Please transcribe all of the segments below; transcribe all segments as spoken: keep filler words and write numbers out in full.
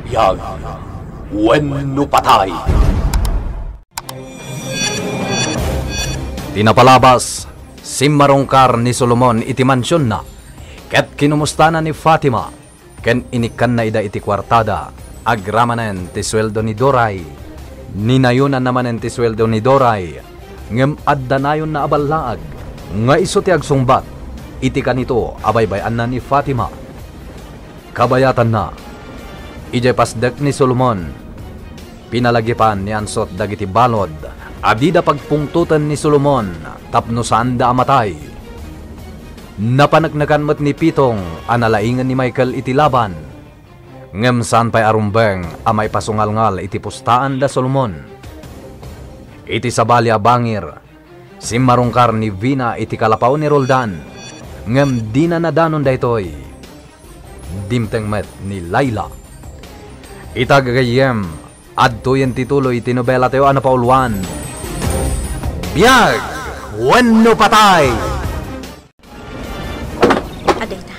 Biag wenno patay. Ti napalabas, simmarungkar ni Solomon iti mansionna, ket kinumustana ni Fatima, ken inikkanna ida iti kuartada, agramanen ti sueldo ni Doray. Ninayonanna manen ti sueldo ni Doray, ngem adda nayonna a ballaag nga isu ti agsungbat iti kanito a baybay-anna ni Fatima. Kabayatanna, idiay pasdek ni Solomon, pinalagipan ni Ansot dagiti balud a dida pagpungtoten ni Solomon tapno saanda a matay. Napaneknekan met ni Pitong a nalaingen ni Michael iti laban, ngem saan pay a rumbeng a maipasungalngal iti pustaan da Solomon. Iti sabali a bangir, simmarungkar ni Vina iti kalapaw ni Roldan, ngem dina nadanon daytoy. Dimteng met ni Laila. Ita, gagayyem, adtoyen ti tuloy ti nobelatayo a napauluan, Biag wenno Patay! Adda ita.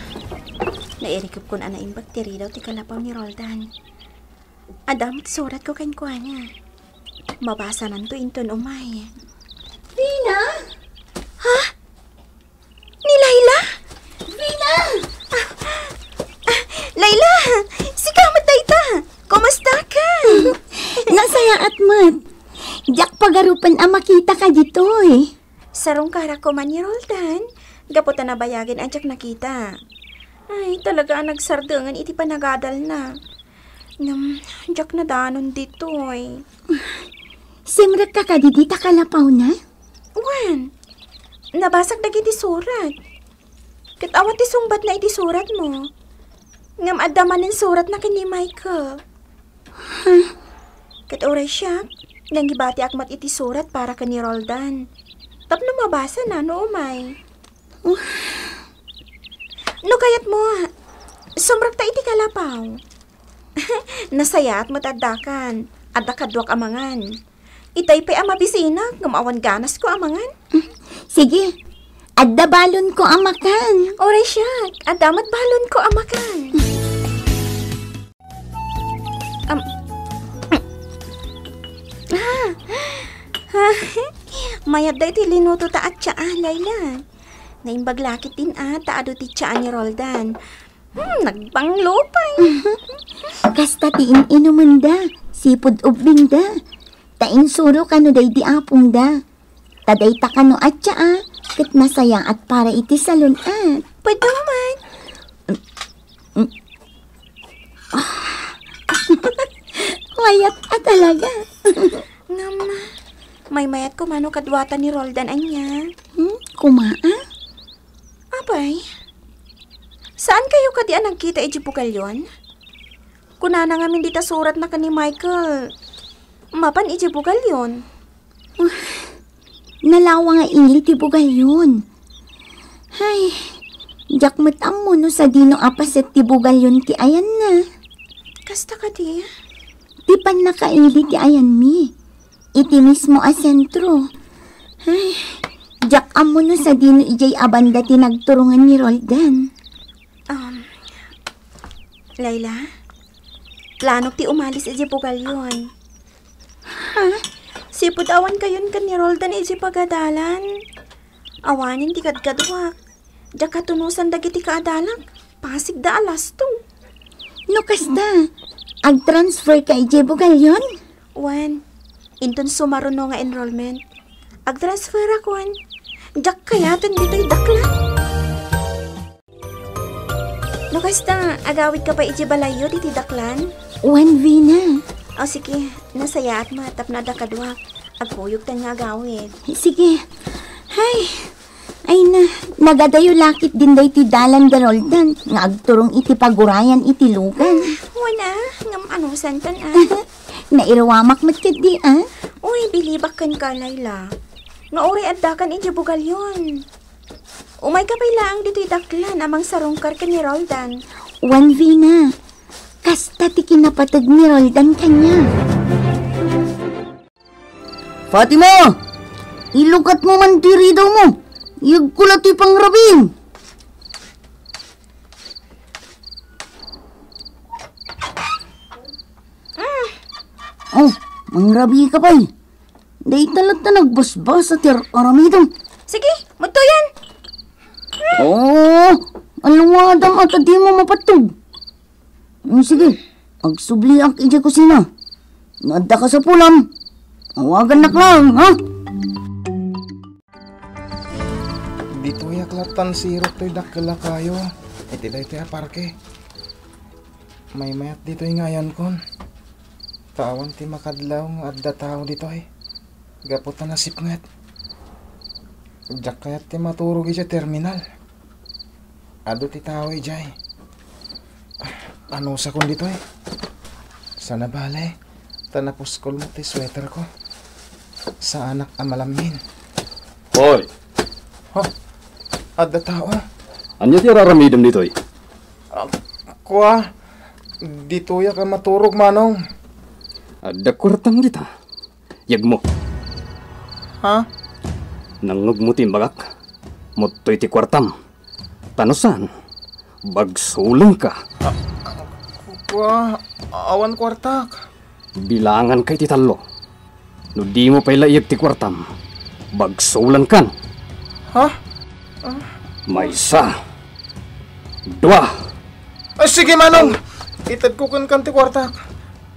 Nairikupkon a naimbag ti ridaw ti kalapaw ni Roldan. Adda met suratko kenkuana. Mabasananto inton umay. Vina? Ha? Ni Laila? Vina! Ah, ah, Laila! Sika met dayta! Kumustaka? Nasayaat met. Diak pagarupen a makitaka ditoy. Sarungkarak koma ni Roldan, gapu ta nabayagen a diak nakita. Ay, talaga a nagsardengen iti panagadalna. Ngem, diak nadanon ditoy. Simrekka kadi dita kalapawna? Wen, nabasak dagiti surat. Ket awan ti sungbatna iti suratmo. Ngem adda manen suratna ken ni Michael. Huh? Ket uray siak, nangibatiak met iti surat para ken ni Roldan. Tapno mabasana no umay. Uh. No kayatmo, sumrekta iti kalapaw. Nasayaat met addakan. Adda kaduak a mangan. Itay pay a mabisinak, ngem awan ganasko a mangan. Sige, adda balonko a makan. Uray siak, adda met balonko a makan. Am-, ah, mayat daytoy linuto ta atsa, ah, Laila. Naimbag la ketdin a ta adu ti tsaa ni Roldan. Hmm, nagbanglo pay. Kasta ti in-inumenda, sipud ubbingda. Ta insuro kano daydi apongda. Ta dayta kano a tsaa, ket nasayaat para iti salun-at. Pwede man. Mayat a talaga. Ngem, maymayat koma no kaduata ni Roldan ania. Hmm, kuma a? Apay, saan kayo kadi a nagkita iti bugalyon? Kunana ngamin dita suratna ken ni Michael, mapan iti bugalyon. Nalawa nga ili ti bugalyon. Ay, diak met ammo no sadino a paset ti bugalyon ti ayanna. Kasta kadi? Ti pannakaili ti ayanmi. Iti mismo a sentro. Ay, diak ammo no sadino idiay a banda ti nagturongan ni Roldan. Um, Laila, planok ti umalis idiay bugalyon. Ha? Sipud awan kayon ken ni Roldan idiay pagadalan. Awanen ti kadkaduak. Diak katunosan dagiti kaadalak. Pasigda a lasto. No kasta, agtransfer ka idiay bugalyon? Wen, inton sumaruno nga enrollment, agtransferak wen. Diak kayaten ditoy daklan. No kasta, agawid ka pay iti balayyo ditoy daklan? Wen, Vina. O sige, nasayaat met tapno adda kaduak. Agkuyogtan nga agawid. Sige. Hay, ay na, nagadayo lakit din daytoy dalan da Roldan nga agturong iti pagurayan iti lugan. Wen a, ngem anusanton a. Nairuamak met ketdi a. Uy, bilibak kenka, Laila. Nga uray addakan iti bugalyon. Umayka pay laeng ditoy daklan a mangsarungkar ken ni Roldan. Wen, Vina, kasta ti kinapateg ni Roldan kaniak. Fatima! Ilukatmo man ti ridawmo! Iyegko la ti pangrabim! Mangrabi ka pay. Dayta latta nagbasbasa ti ar-aramidem. Sige, madtoyan. Oo, aluadam a ta dimo mapattog. Mm, sige, agsubliak idiay kusina. No adda kasapulam, awagannak laeng, ha? Ditoyak lattan sirok toy dakkel a kayo iti daytoy a parke. Maymayat ditoy nga ayankon. Ta awan ti makadlaw nga adda tao ditoy. Gapu ta nasipnget. Diak kayat ti maturog idiay terminal. Adu ti tao idiay. Anusakon ditoy. Sana bale, ta napuskol met ti sweater ko. Saanak a malammin. Hoy! Ha? Adda tao? Ania ti ar-aramidem ditoy? Ah, kua, ditoyak a maturog, Manong. Adda kuartam dita. Yegmo. Ha? Nangngegmo ti imbagak? Muttoy ti kuartam. Ta no saan, bagsulenka. Ah, kua, awan kuartak. Bilanganka iti tallo. No dimo pay laiyeg ti kuartam, bagsulenkan. Ha? Maysa. Dua. Ah, sige, Manong. Itedko kenka ti kuartak.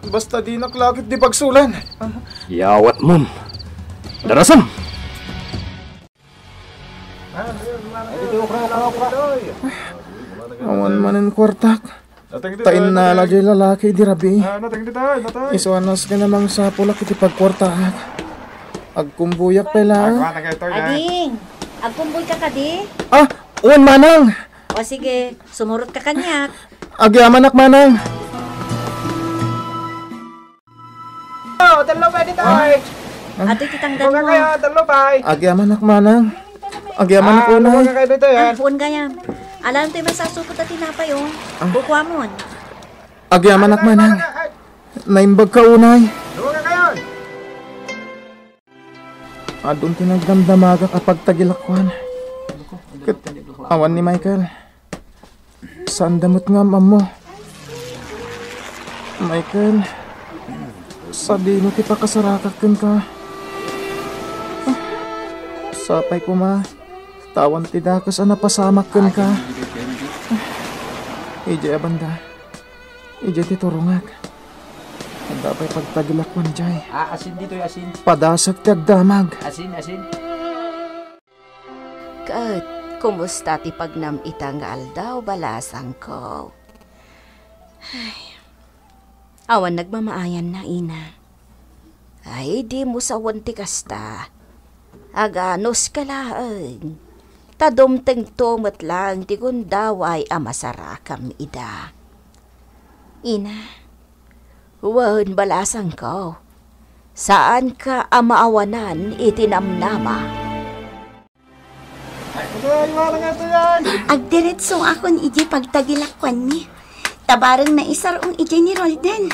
Basta dinak la ketdi bagsulen. Yawatmon. Darasem. Awan manen kuartak. Ta innala diay lalaki idi rabii. Isu a nasken a mangsapulak iti pagkuartaak. Agkumbuyak pay laeng. Ading, agkumbuyka kadi? Ah, wen, Manang. O sige, sumurotka kaniak. Agyamanak, Manang. Oh, tello pay ditoy. Atoy ti tanggal mo. Kayo, tello pay. Agyamanak, Manang. Agyamanak, unay. Kayo ditoy. Ah, puon gayam. Alam toy masasupot a tinapay, oh. Kukuamon. Agyamanak, Manang. Naimbagka, unay. Adun ti nagdamdamagak a pagtagilakuan. Ket awan ni Michael. Saanda met nga am-ammo. Michael, sadino ti pakasarakak kenka? Sapay koma, ta awan ti dakes a napasamak kenka. Idiay a banda, idiay ti turongak. Adda pay pagtagilakuan idiay. Ah, asin ditoy, asin. Padasek ti agdamag. Asin, asin. Ket, kumusta ti pagnam ita nga aldaw, balasangko? Ay, awan nagmamaayanna, ina. Ay, dimo sawen ti kasta. Aganuska laeng. Ta dumtengto met laeng ti gundaway a masarakam ida. Ina, wen, balasangko, saanka a maawanan iti namnama. Agdiretsoakon idiay pagtagilakuanmi. Ta bareng naisar-ong idiay ni Roldan.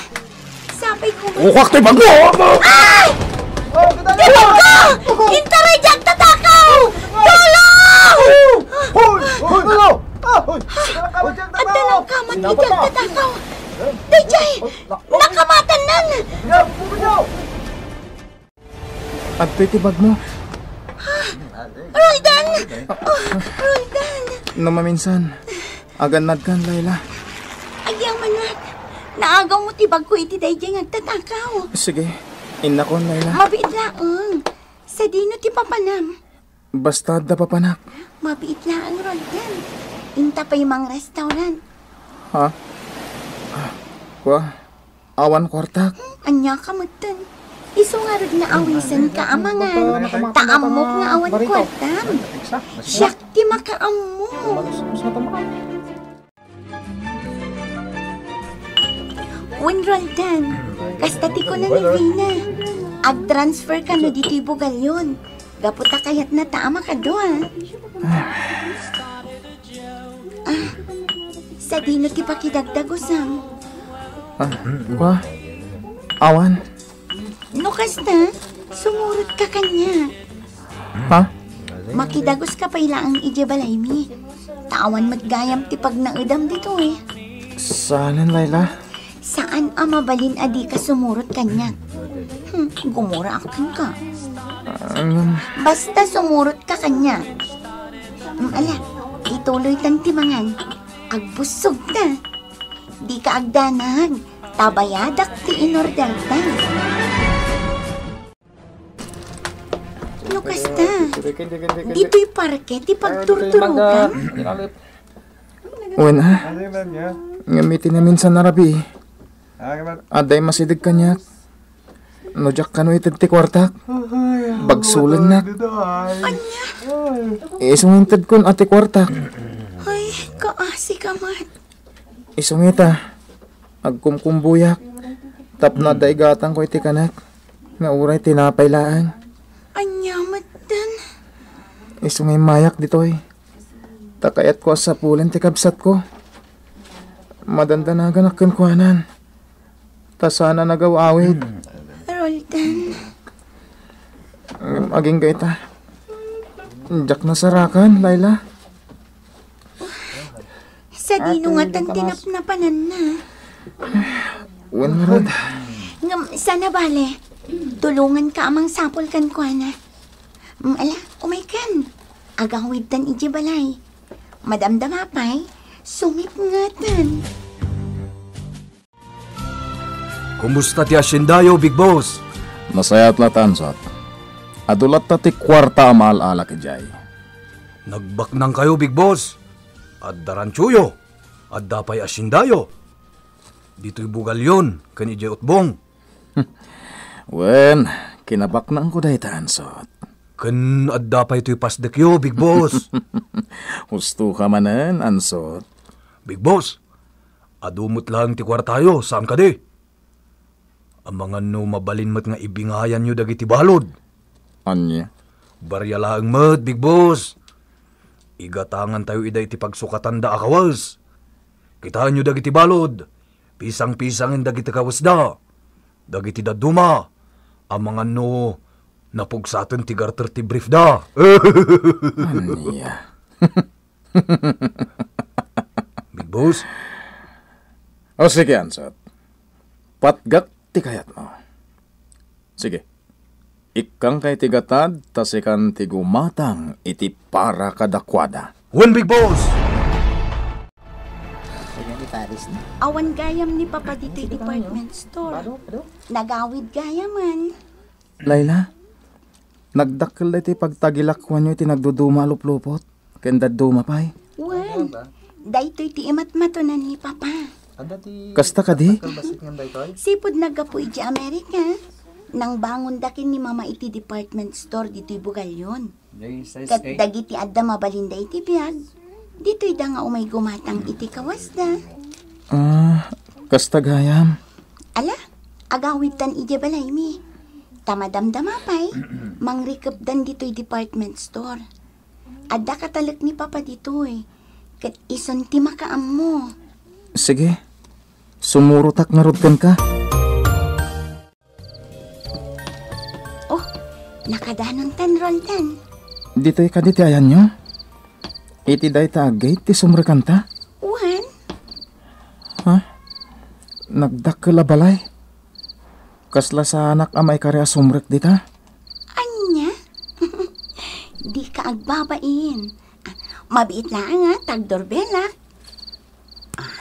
Sapay ko. Ukak ti bagmo! Ay! Ti bagmo! Intaray diay agtatakaw! Tulong! Hoy! Hoy! Ano? Ah, hoy! Adda lang kamat idiay agtatakaw! Daydiay! Nakamatannan! Adtoy ti bagmo. Roldan! Oh, Roldan! No maminsan, agannadkan, Laila. Agyamanak, naagaw mo ti bagko iti daydiay nga agtatakaw. Sige, innakon, Laila. Mabiit laeng. Sadino ti papanam? Basta adda papanak. Mabiit laeng, Roldan. Inta pay mangrestaurant. Ha? Ah, kua, awan kuartak. Ania ka metten? Isu ngarud nga awisenka a mangan, ta ammok nga awan kuartam. Siak ti makaammo. Wen, Roldan, kasta ti kuna ni Vina, agtransfer kano ditoy bugalyon. Gapu ta kayatna ta a makadua. Ah, sadino ti pakidagdagusam? Ah, kua? Awan. No kasta, sumurotka kaniak. Ha? Makidaguska pay laeng idiay balaymi. Ta awan met gayam ti pagnaedam ditoy. Saanen, Laila? Saan a mabalin a dika sumurot kaniak. Gumuraak kenka. Ngem, basta sumurotka kaniak. Mm, ala, ituloytan ti mangan. Agbussogta. Dika agdanag. Ta bayadak ti inorderta. No kasta, ditoy parke ti pagturturokan? Wen a. Ngem iti naminsan a rabii, adda immasideg kaniak. No diak kano ited ti kuartak, bagsulennak. Ania? Isu nga intedkon a ti kuartak. Ay, kaasi ka met. Isu nga ita, agkumkumbuyak tapno adda igatangko iti kanek nga uray tinapay laeng. Ania metten? Isu nga immayak ditoy, ta kayatko a sapulen ti kabsatko. Madandanaganak kenkuanan, ta saan a nagaw-awid. Roldan. Ngem agingga ita, diak nasarakan, Laila. Sadino ngatan ti napnapananna? Wen ngarud. Ngem saan a bale, tulonganka a mangsapul kenkuana. Mm, ala, umaykan. Agawidtan idiay balay. Madamdama pay, sumipngetan. Kumusta ti asiendayo, Big Boss? Nasayaat latta, Ansot. Adu latta ti kuarta a maal-alak idiay. Nagbaknangkayo, Big Boss. Adda ranchoyo. Adda pay asiendayo. Ditoy Bugalyon ken idiay Utbong. Wen, kinabaknangko dayta, Ansot. Ken adda pay toy pasdekyo, Big Boss. Husto ka manen, Ansot. Big Boss, adu met laeng ti kuartayo, saan kadi? Amangan no mabalin met nga ibingayanyo dagiti balud. Ania? Baria laeng met, Big Boss. Igatangantayo ida iti pagsukatanda a kawes. Kitaenyo dagiti balud. Pisang-pisangen dagiti kawesda. Dagiti dadduma, amangan no napugsaten ti garter ti briefda. Ania? Big Boss? O sige, Ansot. Patgak ti kayatmo. Sige. Ikkangka iti gatad, ta sikan ti gumatang iti para kadakuada. Wen, Big Boss! Sige, ni Paris na. Awan gayam ni Papa ditoy department store. Nagawid gayamen. Laila, nagdakkel daytoy pagtagilakuanyo iti nagduduma a luplupot ken dadduma pay. Wen, daytoy ti imatmatonan ni Papa. Kasta kadi? Sipud naggapu idiay Amerika, nangbangunda ken ni Mama iti department store ditoy Bugalyon. Ket dagiti adda mabalinda iti biag, ditoyda nga umay gumatang iti kawasda. Ah, kasta gayam. Ala, agawidtan idiay balaymi. Ta madamdama pay, mangrikepdan ditoy department store. Adda katalek ni Papa ditoy, ket isun ti makaammo. Sige, sumurotak ngarud kenka. Oh, nakadanontan, Roldan. Ditoy kadi ti ayanyo? Iti dayta a gate ti sumrekanta? Wen. Ha? Nagdakkel a balay? Kasla saanak a maikari a sumrek dita? Ania? Dika agbabain. Ah, mabiit laeng a, ta agdorbelak. Ah.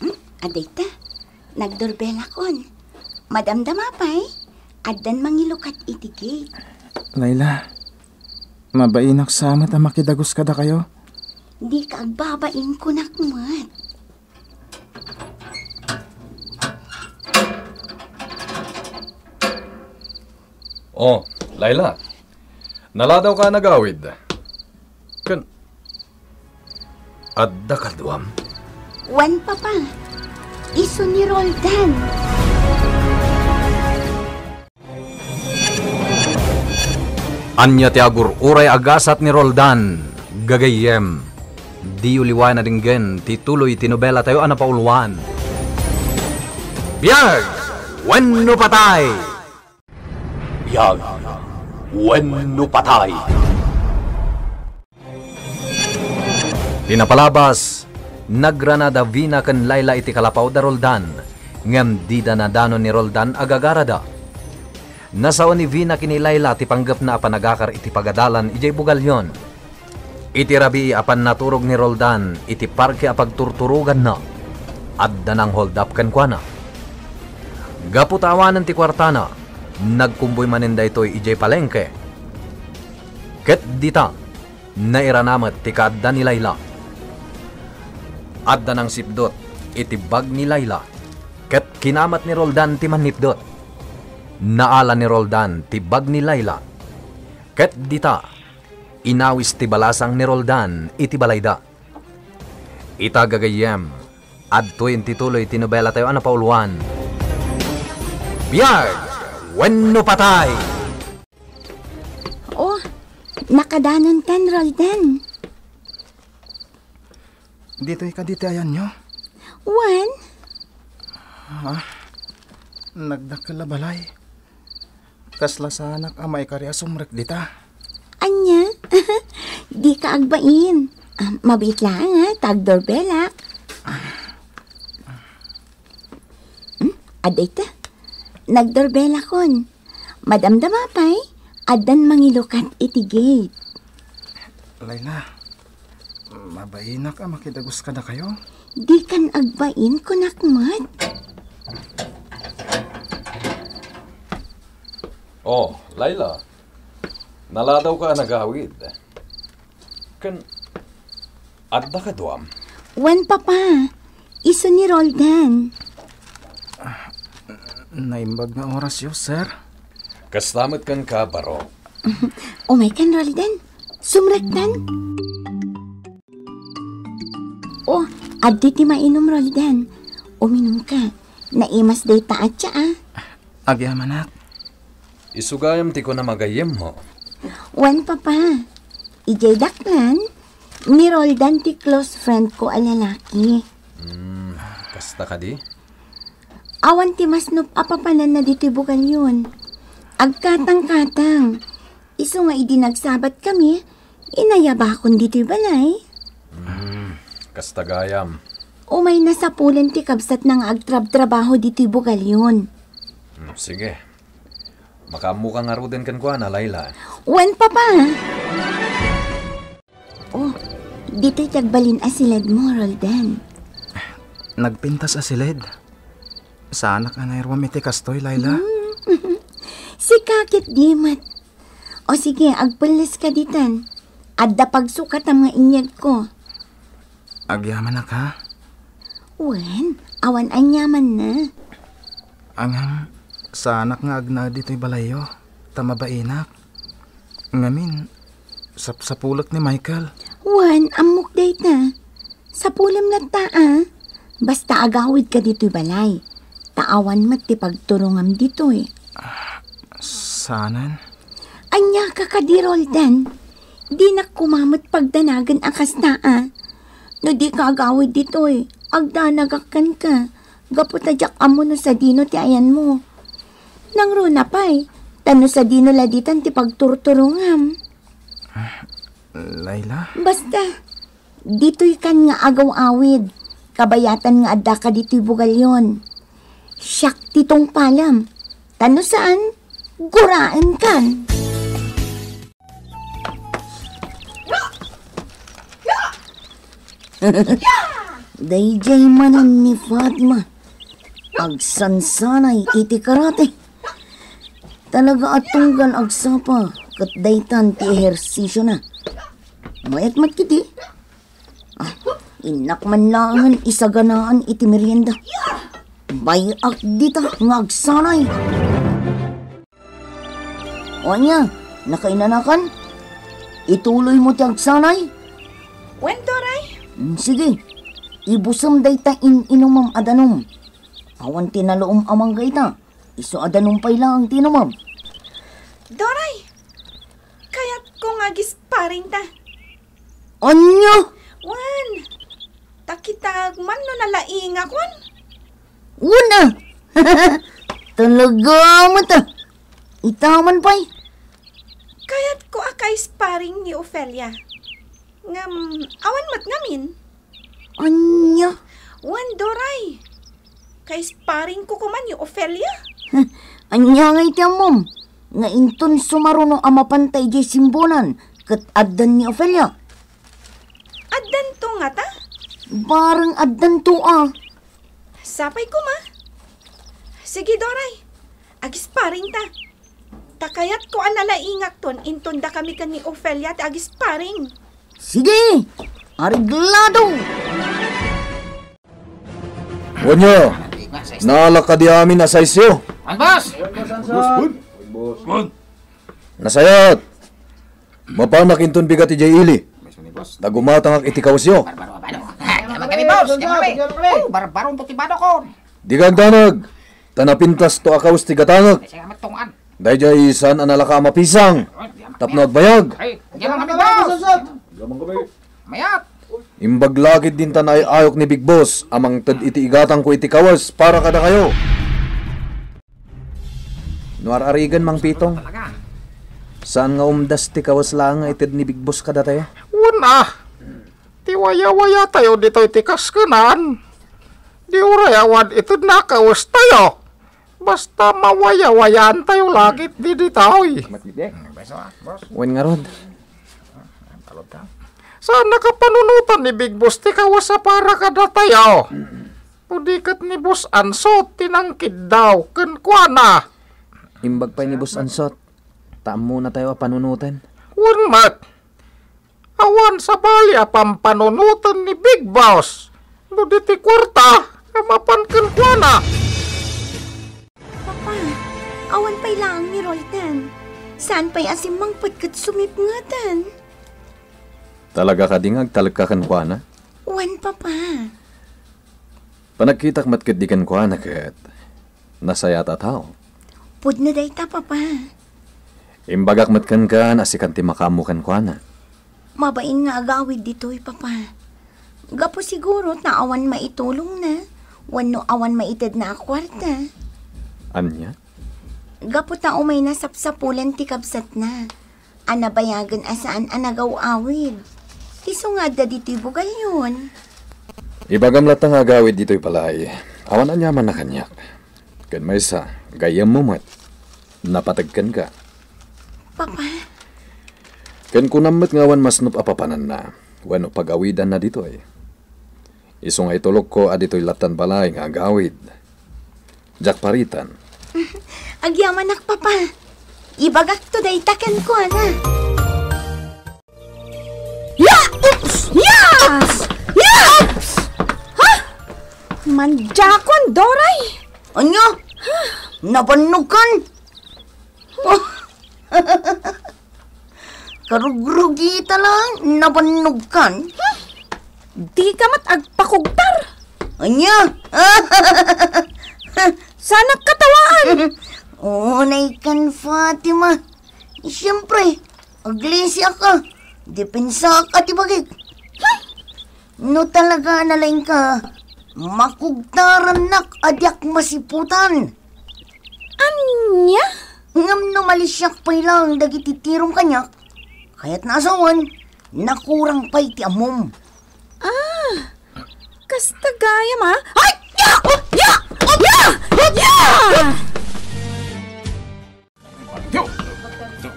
Hmm, adda ita. Nagdorbelakon. Madamdama pay, addan mangilukat iti gate. Laila, mabainak sa met a makidagus kadakayo. Dika agbabain, kunak met. Oh, Laila. Naladawka a nagawid. Ken, adda kaduam? Wen, Papa. Isu ni Roldan. Ania ti agur-uray a gasat ni Roldan, gagayyem? Diyo liwayan a denggen ti tuloy ti nobelatayo a napauluan, Biag wenno Patay! Biag wenno Patay! Ti napalabas, nagrana Davina ken Laila iti kalapaw da Roldan. Ngem dida nadano ni Roldan a gagarada. Nasao ni Vina ken ni Laila ti panggepna a panagakar iti pagadalan idiay Bugallon. Iti rabii a pannaturog ni Roldan iti parke a pagturturoganna, adda nang-hold up kenkuana. Gapu ta awanen ti kuartana, nagkumbuy manen daytoy idiay palengke. Ket dita, nairana met ti kaadda ni Laila. Adda nangsipdut iti bag ni Laila, ket kinamat ni Roldan ti mannipdut. Naala ni Roldan ti bag ni Laila, ket dita, inawis ti balasang ni Roldan iti balayda. Ita, gagayyem, adtoyen ti tuloy ti nobelatayo a napauluan, Biag wenno Patay! Oh, nakadanonkan, Roldan. Ditoy kadi ti ayanyo? Wen? Ah, nagdakkel a balay. Kasla saanak a maikari a sumrek dita. Ania? Dika agbain. Ah, mabiit laeng, ah, ta agdorbelak. Hmm? Adda ita. Nagdorbelakon. Madamdama pay, addan mangilukat iti gate. Laila, mabainak a makidagus kadakayo? Dikan agbain, kunak met. Oh, Laila, naladawka a nagawid. Ken, adda kaduam? Wen, Papa. Isu ni Roldan. Naimbag nga orasyo, sir. Kasta met kenka, Barok. Umaykan, Roldan. Sumrektan. Oh, adda ti mainum, Roldan. Uminumka. Naimas dayta a tsaa, ah. Agyamanak. Isu gayam ti kunam a gayyemmo. Wen, Papa. Idiay daklan, ni Roldan ti close friend ko a lalaki. Hmm, kasta kadi? Awan ti masnop a papananna ditoy Bugallon. Agkatangkatang. Isu nga idi nagsabat kami, inayabakon ditoy balay. Hmm, kasta gayam. Umay nasapulen ti kabsatna nga agtrabtrabaho ditoy Bugallon. Hmm, sige. Makaammoka ngaruden kenkuana, Laila. Wen, Papa. Oh, ditoy ti agbalin a siledmo, Roldan. Nagpintas a siled. Saanak a nairuam iti kastoy, Laila. Hmm. Sika ket di met. O sige, agpelleska ditan. Adda pagsukatam nga inyegko. Agyamanak, ha? Wen, awan aniamanna. Ngem, saanak nga agnaed ditoy balayyo, ta mabainak. Ngamin, sapsapulek ni Michael. Wen, ammok dayta. Sapulem latta, a. Basta agawidka ditoy balay. Ta awan met ti pagturongam ditoy. Ah, saanen? Ania ka kadi, Roldan? Dinak koma met pagdanagen a kasta, a. No dika agawid ditoy, agdanagak kenka. Gapu ta diak ammo no sadino ti ayanmo. Nangruna pay, ta no sadino la ditan ti pagturturongam. Laila? Basta, ditoykan nga agaw-awid, kabayatan nga addaka ditoy Bugallon. Siak ti tungpalam, ta no saan, guraenkan. Daydiay manen ni Fatma. Agsansanay iti karate. Talaga a tunggal agsapa ket daytan ti ehersisiona. Mayat met kiti. Ah, innak man laengen isaganaan iti merienda. Bay-ak dita nga agsanay. O ania, nakainanakan? Ituloymo ti agsanay? Wen, Doray. Mm, sige. Ibusem dayta in-inumem a danum. Awan ti naloom a mangga ita. Isu a danum pay laeng ti inumem. Doray, kayatko nga agisparing ta. Ania? Wen, ta kitag man no nalaingakon. Wen a. Talaga met a. Ita man pay. Kayatko a kaisparing ni Ofelia. Ngem, awan met ngamin. Ania? Wen, Doray. Kaisparingko koma ni Ofelia. Ania ngay ti ammom nga inton sumaruno a mapanta idiay simbulan ket addan ni Ofelia? Addanto ngata? Bareng addanto a. Sapay koma. Sige, Doray. Agisparingta. Ta kayatko a nalaingakton inton dakami ken ni Ofelia ti agisparing. Sige! Areglado! Wen yo, naalak kadi amin a size yo. Wen, boss! Wen, boss! Nasayaat! Mapanak inton bigat idiay ili. Ta gumatangak iti kawesyo. Barbaro, barbaro. Yaman kami, boss! Yaman kami! Oh, barbaro to ti badokon! Dika agdanag, ta napintasto a kawes ti gatangek. Daydiay saan a nalaka a mapisang tapno agbayag. Ay, yaman kami, boss! Mayat! Imbag la ketdin ta naay-ayok ni Big Boss a mangted iti igatangko iti kawes para kadakayo. No ar-arigen, Mang Pitong, saan nga umdas ti kawes laeng nga ited ni Big Boss kadatayo? Wen a, ti wayawayatayo ditoy ti kaskenan. Di uray awan itedna a kawestayo. Basta mawayawayaantayo la ketdi ditoy. Wen ngarud, saan a kapanunotan ni Big Boss ti kawes a para kadatayo? Pudi ket ni Boss Ansot ti nangkiddaw kenkuana. Imbag pay ni Boss Ansot, ta ammonatayo a panunoten. Wen met. Awan sabali a pampanunoten ni Big Boss no di ti kuarta a mapan kenkuana. Papa, awan pay laeng ni Roldan. Saan pay a simmangpet ket sumipngeten? Talaga kadi nga agtalekka kenkuana? Wen, Papa. Panagkitak met ketdi kenkuana ket nasayaat a tao. Pudno dayta, Papa. Imbagak met kenka a sikan ti makaammo kenkuana. Mabain nga agawid ditoy, Papa. Gapu siguro ta awan maitulongna wenno awan maitedna a kuarta. Ania? Gapu ta umayna sapsapulen ti kabsatna a nabayagen a saan a nagaw-awid. Isu nga adda ditoy bugayon. Ibagam latta nga agawid ditoy balay. Awan aniamanna kaniak. Ken maysa, gayyemmo met. Napateg kenka. Papa. Ken kunam met nga awan masnop a papananna wenno pagawidanna ditoy. Isu nga itulokko a ditoy lattan balay nga agawid. Diak paritan. Agyamanak, Papa. Ibagakto dayta kenkuana. Ya! Oops! Ya! Oops! Ya! Oops! Ha? Mandiakon, Doray! Ania? Nabannogkan? Karugrugita la, nabannogkan. Dika met agpakugtar. Ania? Saanak katawaan. Unay kan Fatima. Siyempre, aglisiak a. Depensaak a ti bagik. No talaga a nalaingka, makugtarannak a diak masiputan. Ania? Ngem no malisiak pay laeng dagiti tirom kaniak, kayatna a sawen, nakurang pay ti ammom. Ah, kasta gayam a? Ay! Ya! Ya! Ya! Ya!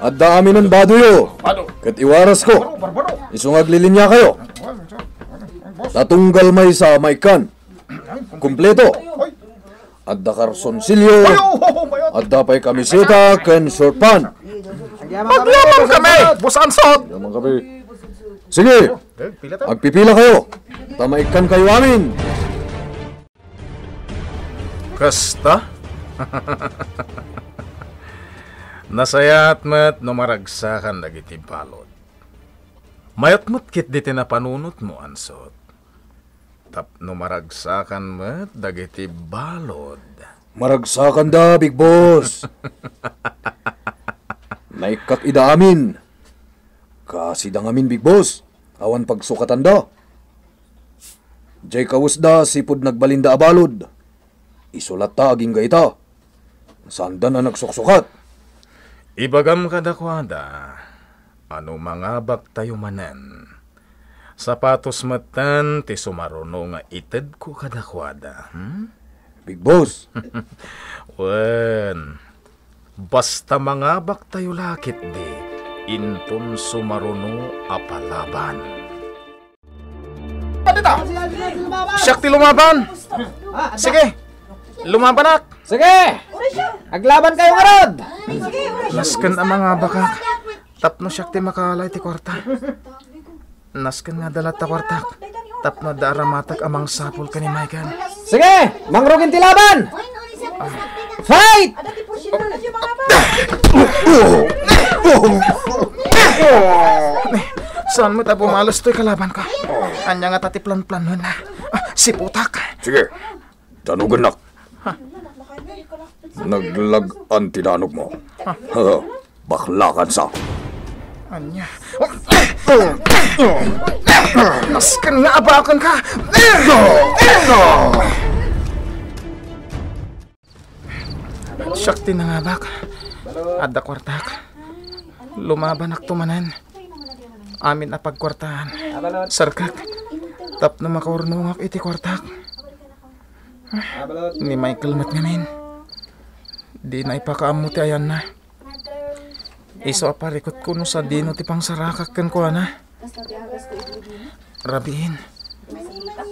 Adda aminen badoyo ket iwarasko. Isu nga aglilinia kayo. Ta tunggal maysa a maikkan. Kompleto. Adda karson silyo. Adda pay kamiseta ken short pant. Agyaman kami, Boss Ansot. Agyaman kami. Sige, agpipila kayo. Ta maikkan kayo amin. Kasta? Nasayaat met no maragsakan dagiti balud. Mayat met ketdi ti napanunotmo, Ansot. Tapno maragsakan met dagiti balud. Maragsakanda, Big Boss. Naikkak ida amin. Kasida ngamin, Big Boss. Awan pagsukatanda. Jay kawesda sipud nagbalinda a balud. Isu latta agingga ita. Saandan a nagsuksukat. Ibagam kadakuada, a no mangabaktayo manen, sapatos metten ti sumaruno nga itedko kadakuada, hmm? Big Boss. Wen, basta mangabaktayo la ketdi, inton sumaruno a palaban. Siak ti lumaban. Sige, lumabanak. Sige! Aglaban kayo ngarud! Nasken a mangabakak tapno siak ti makaala iti kuarta. Nasken nga adda latta kuartak tapno adda aramatak a mangsapul ken ni Michael. Sige! Mangrugin ti laban! Fight! Saan met a pumalas toy kalabanko? Ania ngata ti planplanenna? Ah, siputak. Sige. Danugennak. Naglag-an ti danogmo. Ha? Baklakansa. Ania? Nasken nga abakenka. Siak ti nangabak. Adda kuartak. Lumabanakto manen. Amin a pagkuartaan. Serkek. Tapno makaurnongak iti kuartak. Ni Michael met ngamin. Dina ipakaammo ti ayanna. Isu a parikutko no sadino ti pangsarakak kenkuana. Rabiin.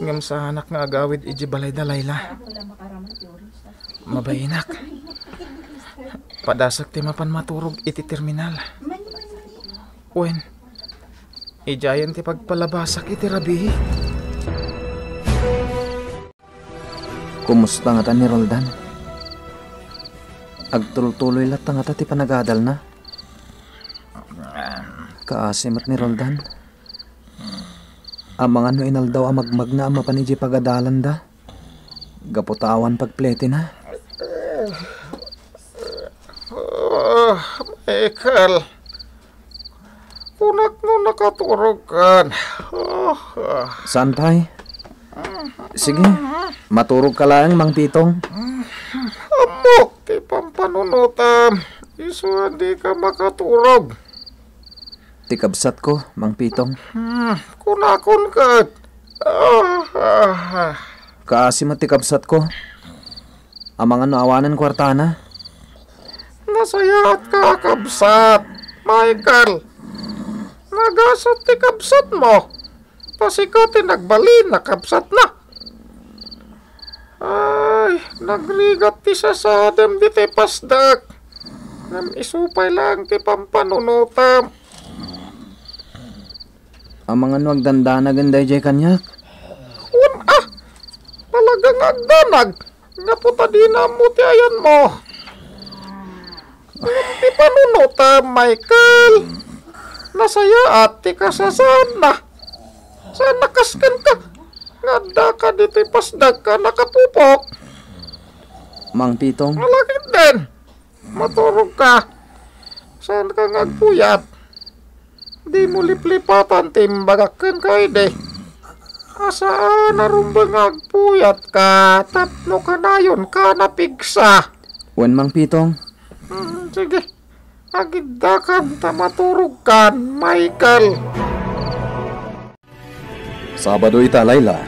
Ngem saanak nga agawid idiay balay da Laila. Mabainak. Padasek ti mapan maturog iti terminal. Wen, idiayen ti pagpalabasak iti rabii. Kumusta ngata ni Roldan? Agtultuloy latta ngata ti panagadalna? Kaasi met ni Roldan. Amangan no inaldaw a magmagna a mapan idiay pagadalanda. Gapu ta awan pagpletina. Ah, Michael, kunak no nakaturogkan. Ah, ah. Saan pay? Sige, maturogka laeng, Mang Pitong. Ammok ti pampanunotam. Isu a dika makaturog. Ti kabsatko, Mang Pitong. Hmm, kunakon ket. Ah, ah, ah. Kaasi met ti kabsatko. Amangan no awanen kuartana. Nasayaatka a kabsat, Michael. Nagasat ti kabsatmo. Ta sika ti nagbalin a kabsatna. Ay, nagrigat ti sasadem ditoy pasdek. Ngem isu pay laeng ti pampanunotam. Amangan no agdandanagen daydiay kaniak? Wen a, talaga nga agdanag. Gapu ta dina ammo ti ayanmo. Ngem ti panunotam, Michael, nasayaat ti kasasaadna. Saan a kas kenka nga addaka ditoy pasdek a nakapupok. Mang Pitong. Alagidden, maturogka. Saanka nga agpuyat. Dimo liplipatan ti imbagak kenka idi. A saan a rumbeng nga agpuyatka tapno kanayonka a napigsa. Wen, Mang Pitong. Hmm, sige. Agiddakan ta maturogkan, Michael. Sabado ita, Laila.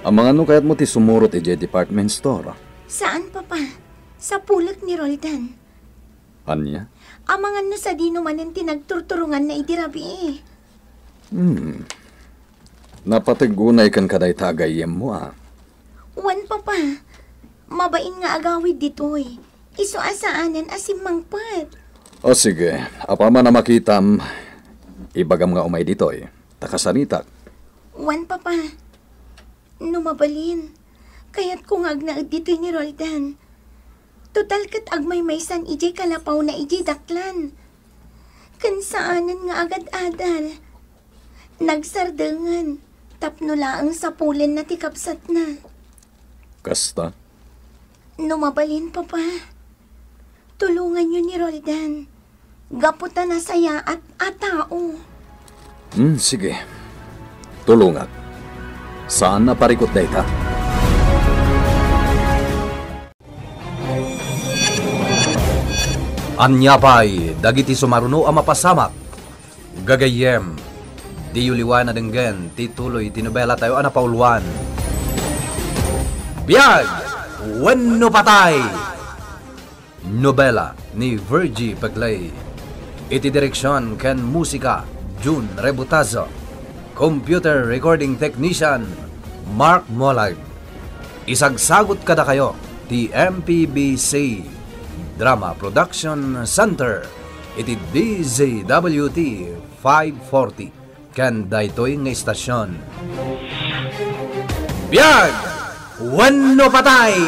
Amangan no kayatmo ti sumurot idiay department store. Saan, Papa? Sapulek ni Roldan. Ania? Amangan no sadino manen ti nagturturonganna idi rabii. Hmm. Napateg unay kenka dayta a gayyemmo, a. Wen, Papa. Mabain nga agawid ditoy. Isu a saanen a simmangpet. O sige, apaman a makitam, ibagam nga umay ditoy. Ta kasaritak. Wen, Papa. No mabalin, kayatko nga agnaed ditoy ni Roldan. Total ket agmaymaysan idiay kalapawna idiay daklan. Ken saanen nga agad-adal. Nagsardengen tapno laeng sapulenna ti kabsatna. Kasta? No mabalin, Papa, tulonganyo ni Roldan. Gapu ta nasayaat a tao. Hmm, sige. Tulongak. Saan a parikut dayta. Ania pay dagiti sumaruno a mapasamak? Gagayyem, diyo liwan a denggen ti tuloy ti nobelatayo a napauluan. Biag! Wenno Patay. Nobela ni Virgie Pegley. Iti direksion ken musika, Jun Rebutazo. Computer recording technician, Mark Molag. Isagsagut kadakayo ti M P B C Drama Production Center iti D Z W T five forty ken daytoy nga istasion. Biag wenno patay!